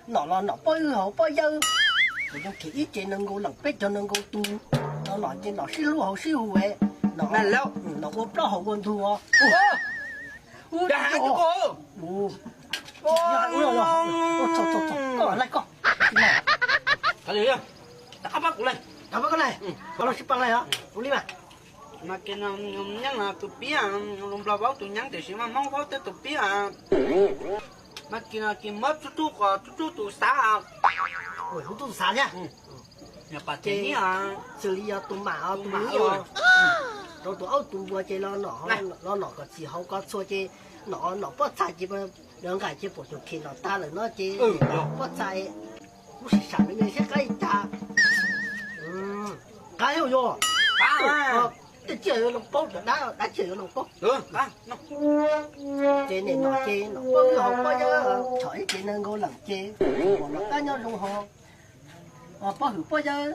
Nom los nom pog ywg haus pog yawg, kuv zoo khiav ib ce nees nkaum leej peb caug nees nkaum tus, no nom ces nom sib hlub haus sib hu, nom ua plaub haus ua ntug. Koj laij koj, rov qab pab kuv laij, koj los sib pab laij os, ua li mas. Mas kis no nyob tus pib, Nplog paub tus nyeeb tiam sis mas Hmoob paub tib tus pib. Mas kis no kis muab tsuj tsuj qos tsuj tsuj tus xav. Tsuj tsuj tus xav thiab. Ces xws li yog tus mam tus mam rau tus aub tus npua ces los nom kom txhim haus kom txhua ces nom nom pob txha ces, nqaim ces pom tus khes nom tag lawm no ces pob txha, kuv sim sam me me saib qab li cas. Qab yog yog, tej tsiaj yuav loo paub, cov dab dab tsiaj yuav loo paub. Ces nim no ces nom pog ywg haus pog yawg, tsom ib ce nees nkaum leej ces, nom qab nyob zoo ho, pog hwm pog yawg,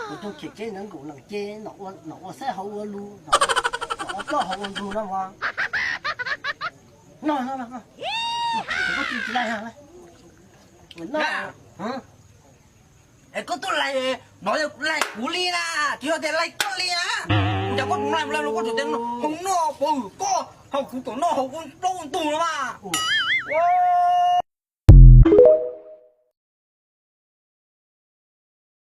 kuv zoo khiav tsev nees nkaum leej ces, nom ua xaib haus ua lug, nom ua plaub haus ua ntug no mas. No, no, no, no, koj tsis laij, es koj tuaj laij, no yog laij kuv li na, tsis yog tias laij koj li na. Cas koj tsis laij, laij koj tseem tias haus noj pog hwm koj, haus kuv tom noj haus ua plaub ua ntug no mas.